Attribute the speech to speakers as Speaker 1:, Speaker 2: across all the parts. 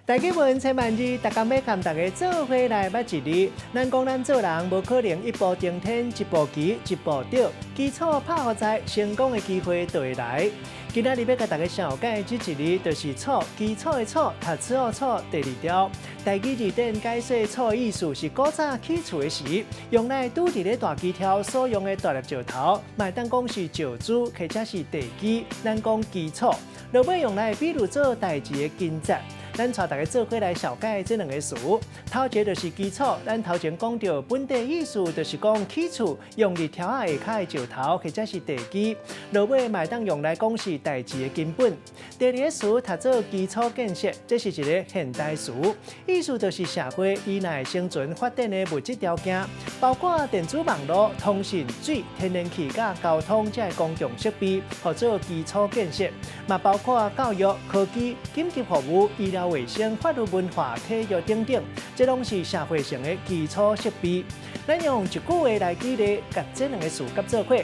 Speaker 1: 大家問千萬字，逐工欲共大家做伙來捌一字。咱講咱做人無可能一步登天，一步棋一步著，基礎拍予在，成功的機會就會來。今仔日欲共大家紹介這一字，就是礎，基礎的礎，讀冊的礎，第二條。台語字典解說礎意思是古早起厝的時，用來拄佇咧大基柱所用的大粒石頭，嘛會當講是石柱或者是地基，咱講基礎。落尾用來比喻做代誌的根節。咱帶大家做伙來紹介這兩个詞。頭一个就是基礎，咱頭前講著本底意思就是講起厝用佇柱仔下跤的石頭或者是地基，落尾嘛會當用來講是代誌的根本。第二个詞讀做基礎建設，這是一个現代詞，意思就是社會依賴生存發展的物質條件，包括電子網路、通訊、水、天然氣佮交通這公共設備，號做基礎建設，嘛包括教育、科技、緊急服務、醫療衛生、法律、文化、體育等等，這攏是社會上的基礎設備。咱用一句話來舉例，共這兩个詞結做伙。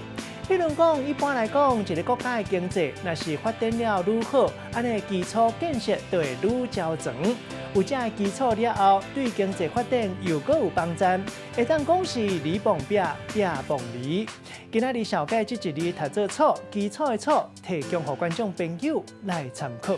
Speaker 1: 比如講，一般來講，一个國家的經濟若是發展了愈好，按呢基礎建設就會愈周全。有這个基礎了後，對經濟發展又閣有幫助，會當講是里傍壁，壁傍里。今仔日紹介這一字讀做礎，基礎的礎，提供予觀眾朋友來參考。